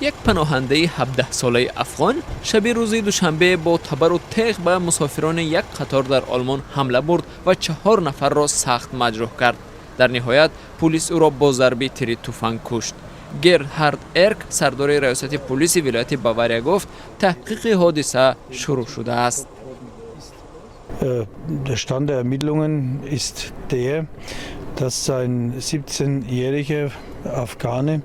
Як паноҳандаи 17-солаи афғон шаби рӯзи душанбе бо табару теғ ба мусофирони як қатор дар Олмон ҳамла бурд ва чаҳор нафарро сахт маҷрӯҳ кард. Дар ниҳоят пулис ӯро бо зарби тири туфанг кушт. Герҳард Эрк, сардори раёсати пулиси вилояти Бавария, гуфт, таҳқиқи ҳодиса шурӯъ шудааст. Der Stand der Ermittlungen ist der, dass ein 17-jähriger Afghane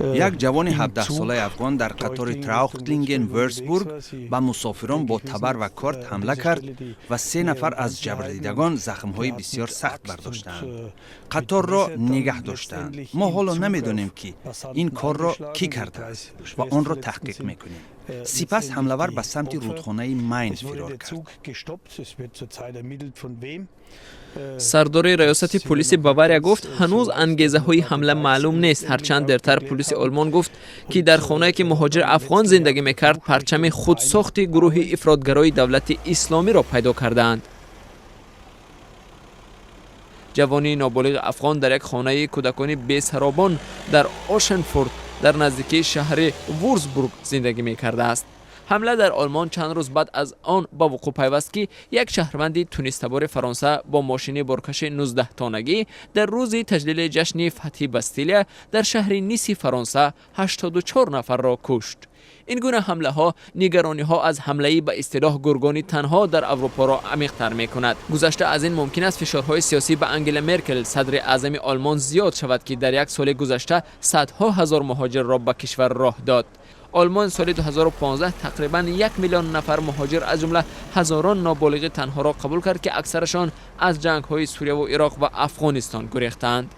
Як ҷавони 17-солаи афғон дар қатори Траухтлинген Вюрсбург ба мусофирон бо табар ва корд ҳамла кард ва се нафар аз ҷабрдидагон захмҳои бисёр сахт бардоштаанд. Қаторро нигаҳ доштаанд. Мо ҳоло намедонем, ки ин корро кӣ кардааст, ва онро таҳқиқ мекунем. Сипас ҳамлавар ба самти рудхонаи Майн фирор кард. Сардори раёсати пулиси Бавария гуфт, ҳанӯз ангезаҳои ҳамла маълум нест. Ҳарчанд дертар пулиси Олмон гуфт, ки дар хонае, ки муҳоҷир афғон зиндагӣ мекард, парчами худсохти гурӯҳи ифротгарои Давлати Исломиро пайдо кардаанд. Ҷавони ноболиғи афғон дар як хонаи кӯдакони бесаробон дар Ошенфурт дар наздикии шаҳри Вурсбург зиндагӣ мекардааст. Ҳамла дар Олмон чанд рӯз баъд аз он ба вуқӯъ пайваст, ки як шаҳрванди тунистабори Фаронса бо мошини боркаши 19-тоннагӣ дар рӯзи таҷлили ҷашни фатҳи Бастилия дар шаҳри Ниси Фаронса 84 нафарро кушт. Ин гуна ҳамлаҳо нигарониҳо аз ҳамлаи ба истилоҳ гургони танҳо дар Аврупоро амиқтар мекунад. Гузашта аз ин, мумкин аст фишорҳои сиёсӣ ба Ангела Меркел, садри аъзами Олмон, зиёд шавад, ки дар як соли гузашта садҳо ҳазор муҳоҷирро ба кишвар роҳ дод. Олмон соли 2015 тақрибан 1 миллион нафар муҳоҷир, аз ҷумла ҳазорон ноболиғи танҳоро қабул кард, ки аксарашон аз ҷангҳои Сурияву Ироқ ва Афғонистон гурехтаанд.